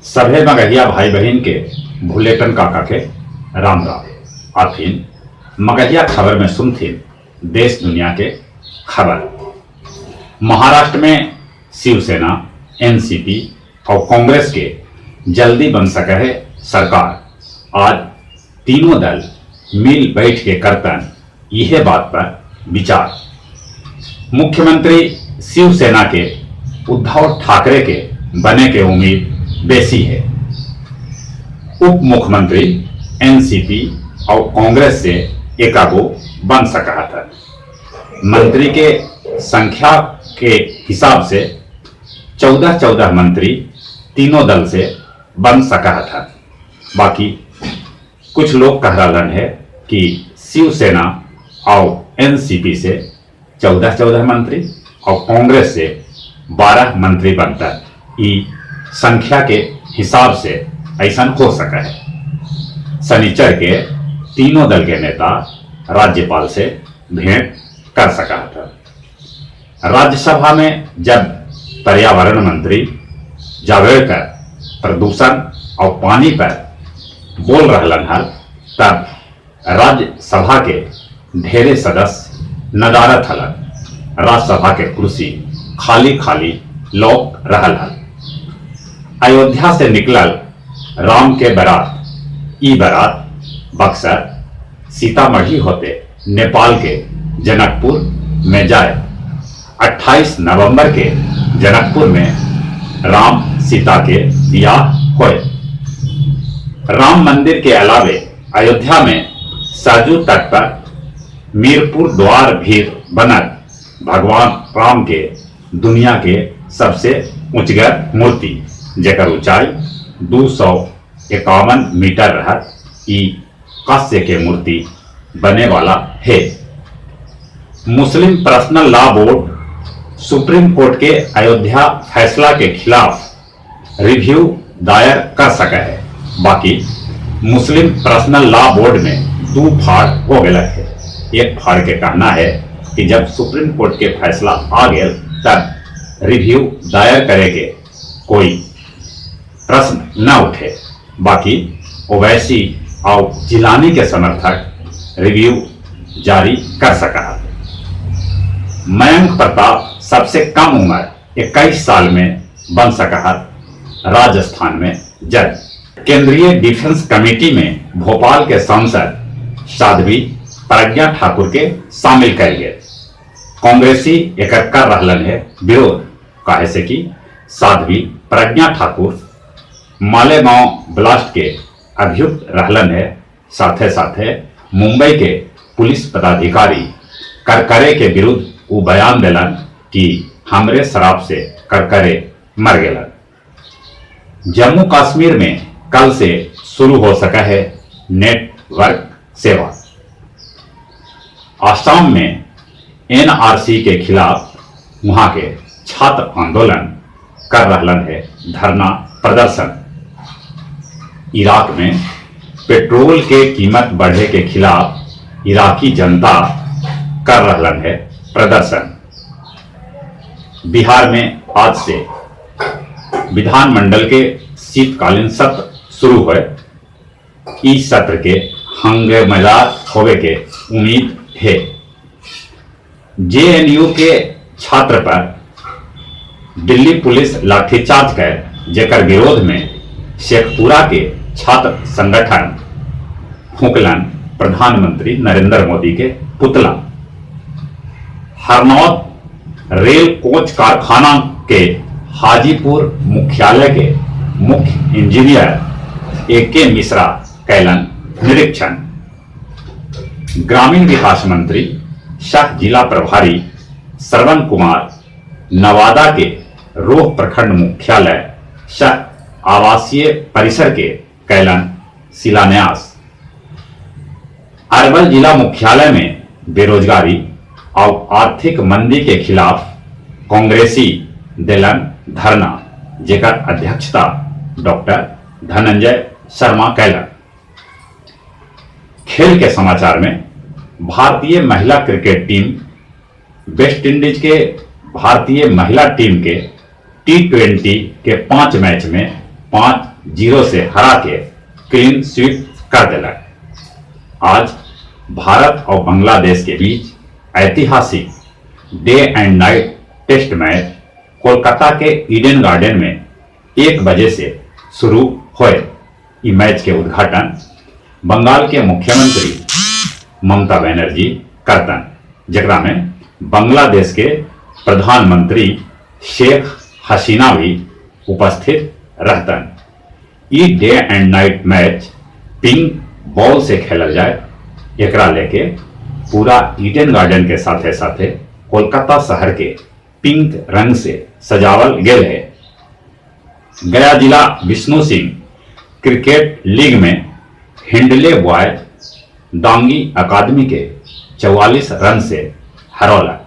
सभे मगहिया भाई बहिन के भुलेटन काका के राम राम। आथिन मगहिया खबर में सुनथिन देश दुनिया के खबर। महाराष्ट्र में शिवसेना, एनसीपी और कांग्रेस के जल्दी बन सके है सरकार। आज तीनों दल मिल बैठ के करतन यह बात पर विचार। मुख्यमंत्री शिवसेना के उद्धव ठाकरे के बने के उम्मीद बेसी है। उप मुख्यमंत्री एनसीपी और कांग्रेस से एकागो बन सका था। मंत्री के संख्या के हिसाब से 14-14 मंत्री तीनों दल से बन सका था। बाकी कुछ लोग कह रहा है कि शिवसेना और एनसीपी से 14-14 मंत्री और कांग्रेस से 12 मंत्री बनता। ई संख्या के हिसाब से ऐसा हो सका है। शनिचर के तीनों दल के नेता राज्यपाल से भेंट कर सका था। राज्यसभा में जब पर्यावरण मंत्री जावड़ेकर प्रदूषण और पानी पर बोल रहलन हल, तब राज्यसभा के ढेरे सदस्य नदारत हलन। राज्यसभा के कुर्सी खाली खाली लौक रहल हल। अयोध्या से निकलल राम के बारात, ई बारात बक्सर, सीतामढ़ी होते नेपाल के जनकपुर में जाए। 28 नवंबर के जनकपुर में राम सीता के ब्याह होए। राम मंदिर के अलावे अयोध्या में सरजू तट पर मीरपुर द्वार भी बनल भगवान राम के दुनिया के सबसे ऊंचगर मूर्ति, जेकर ऊंचाई 251 मीटर रहत, ई कांस्य के मूर्ति बने वाला है। Muslim Personal Law Board Supreme Court के अयोध्या फैसला के खिलाफ रिव्यू दायर कर सके है। बाकी मुस्लिम पर्सनल लॉ बोर्ड में दो फाड़ हो गया है। एक फाड़ के कहना है कि जब सुप्रीम कोर्ट के फैसला आ गया तब रिव्यू दायर करे के कोई प्रश्न न उठे। बाकी ओवैसी और जिलानी के समर्थक रिव्यू जारी कर सका। मयंक प्रताप सबसे कम उम्र 21 साल में बन सका राजस्थान में जज। केंद्रीय डिफेंस कमेटी में भोपाल के सांसद साध्वी प्रज्ञा ठाकुर के शामिल कर गए। कांग्रेसी एकर कर रहलन है विरोध, काहे से कि साध्वी प्रज्ञा ठाकुर मालेगांव ब्लास्ट के अभियुक्त रहलन है। साथे साथे मुंबई के पुलिस पदाधिकारी करकरे के विरुद्ध वो बयान दिलन कि हमरे शराब से करकरे मर गेलन। जम्मू कश्मीर में कल से शुरू हो सका है नेटवर्क सेवा। आसाम में एनआरसी के खिलाफ वहां के छात्र आंदोलन कर रहलन है धरना प्रदर्शन। इराक में पेट्रोल के कीमत बढ़े के खिलाफ इराकी जनता कर रहलन है प्रदर्शन। बिहार में आज से विधानमंडल के शीतकालीन सत्र शुरू हुए। इस सत्र के हंगामेदार होवे के उम्मीद है। जेएनयू के छात्र पर दिल्ली पुलिस लाठीचार्ज कर, जेकर विरोध में शेखपुरा के छात्र संगठन फूकलन प्रधानमंत्री नरेंद्र मोदी के पुतला। हरनौत रेल कोच कारखाना के हाजीपुर मुख्यालय के मुख्य इंजीनियर ए के मिश्रा कैलन निरीक्षण। ग्रामीण विकास मंत्री शाह जिला प्रभारी श्रवण कुमार नवादा के रोह प्रखंड मुख्यालय शाह आवासीय परिसर के कैलन शिलान्यास। अरवल जिला मुख्यालय में बेरोजगारी और आर्थिक मंदी के खिलाफ कांग्रेसी दिलन धरना, जेकर अध्यक्षता डॉक्टर धनंजय शर्मा कैलन। खेल के समाचार में भारतीय महिला क्रिकेट टीम वेस्ट इंडीज के भारतीय महिला टीम के टी20 के 5 मैच में 5 0 से हरा के क्लीन स्वीप कर देलक। आज भारत और बांग्लादेश के बीच ऐतिहासिक day and night test match Kolkata के ईडन गार्डन में 1 बजे से शुरू होए। ई मैच के उद्घाटन बंगाल के मुख्यमंत्री ममता बनर्जी करतन, जेकरा में बांग्लादेश के प्रधानमंत्री शेख हसीना भी उपस्थित रहतन। ई day and night match pink ball से खेलल जाए। एकरा लेके पूरा ईडन गार्डन के साथे साथे कोलकाता शहर के पिंक रंग से सजावल गेल है। गया जिला विष्णु सिंह क्रिकेट लीग में हिंडले बॉयज दांगी अकादमी के 44 रन से हरौलक।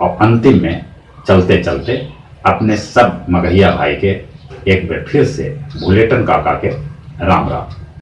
और अंतिम में चलते चलते अपने सब मगहिया भाई के एक बार फिर से भुलेटन काका के राम राम।